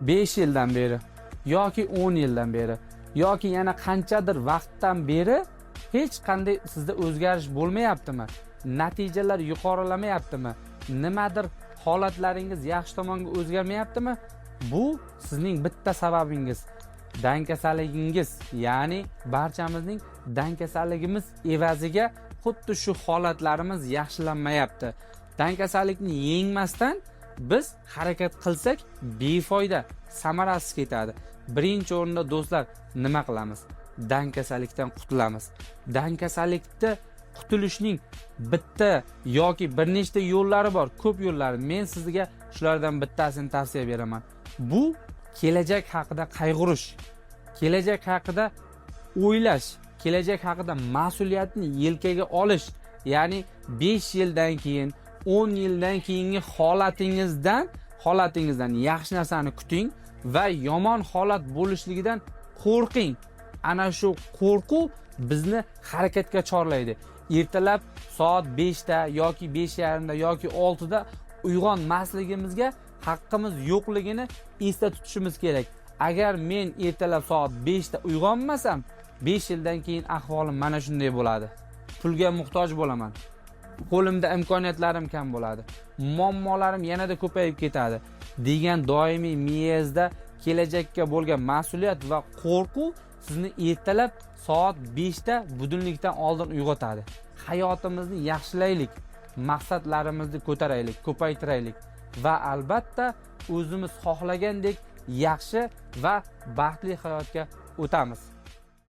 5 yildan beri yoki 10 yildan beri yoki yana qanchadir vaqtdan beri hech qanday sizda o'zgarish bo'lmayaptimi? Natijalar yuqorilamayaptimi? Nimadir holatlaringiz yaxshi tomonga o'zgarmayaptimi? Bu sizning bitta sababingiz. Dangasaligingiz, ya'ni barchamizning dangasaligimiz evaziga xuddi shu holatlarimiz yaxshilanmayapti. Dangasalikni yengmasdan biz harakat qilsak befoyda, samarasiz ketadi. Birinchi o'rinda, do'stlar, nima qilamiz? Dangasalikdan qutulamiz. Dangasalikda qutulishning bitta yoki bir nechta yo'llari bor, ko'p yo'llari. Men sizga shulardan bittasini tavsiya beraman. Bu kelajak haqida qayg'urish, kelajak haqida o'ylash, kelajak haqida mas'uliyatni yelkaga olish, ya'ni 5 yildan keyin, 10 yildan keyingi holatingizdan yaxshi narsani kuting va yomon holat bo'lishligidan qo'rqing. Ana shu qo'rquv bizni harakatga chorlaydi. Ertalab soat 5 da yoki 5:30 da yoki 6 da uyg'onmasligimizga haqqimiz yo'qligini esda tutishimiz kerak. Agar men ertalab soat 5 da uyg'onmasam, 5 yildan keyin ahvolim mana shunday bo'ladi. Pulga muhtoj bo'laman. Qo'limda imkoniyatlarim kam bo'ladi. Muammolarim yanada ko'payib ketadi degan doimiy miyangizda kelajakka bo'lgan mas'uliyat va qo'rquv sizni ertalab soat 5 da budilnikdan oldin uyg'otadi. Hayotimizni yaxshilaylik, maqsadlarimizni ko'taraylik, ko'paytiraylik va albatta o'zimiz xohlagandek yaxshi va baxtli hayotga o'tamiz.